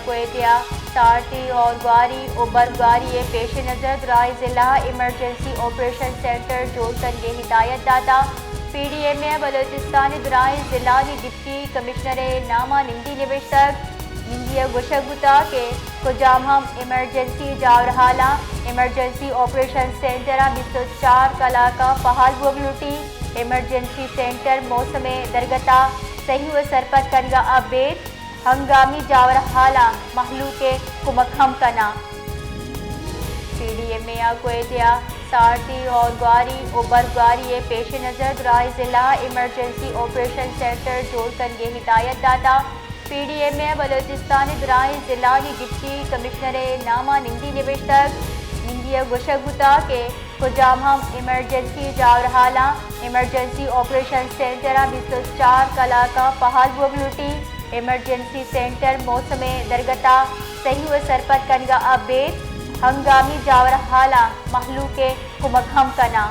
کوئٹہ ءَ سارتی، ہوارگواری ءُ برفگواری ءِ پیش نظر دراہیں ضلع ءَ ایمرجنسی آپریشن سینٹر جوڑ کنگ ءِ ہدایت داتگ۔ پی ڈی ایم اے ءَ بلوچستان ءِ دراہیں ضلعانی ڈپٹی کمشنر ءِ نام ءَ نمدی نبشتگ۔ نمدی ءَ گوشگ بوتگ کہ کجام ہم ایمرجنسی جاورحالاں ایمرجنسی آپریشن سینٹراں بیست ءُ چار کلاکاں فعال بوگ لوٹیت۔ ایمرجنسی سینٹر موسم ءِ درگت ءَ صحیح ءُ سرپد کنگ ءَ ابید ہنگامی جاورحالاں مہلوک ءِ کمک ہم کناں۔ پی ڈی ایم اے ءَ کوئٹہ ءَ سارتی، ہوارگواری ءُ برفگواری ءِ پیش نظر دراہیں ضلع ءَ ایمرجنسی آپریشن سینٹر جوڑ کنگ ءِ ہدایت داتگ۔ پی ڈی ایم اے ءَ بلوچستان ءِ دراہیں ضلعانی ڈپٹی کمشنر ءِ نام ءَ نمدی نبشتگ۔ نمدی ءَ گوشگ بوتگ کہ کجام ہم ایمرجنسی جاورحالاں ایمرجنسی آپریشن سینٹراں بیست ءُ چار کلاکاں فعال بوگ لوٹیت۔ ایمرجنسی سینٹر موسم ءِ درگت ءَ صحیح ءُ سرپد کنگ ءَ ابید ہنگامی جاورحالاں مہلوک ءِ کمک ہم کناں۔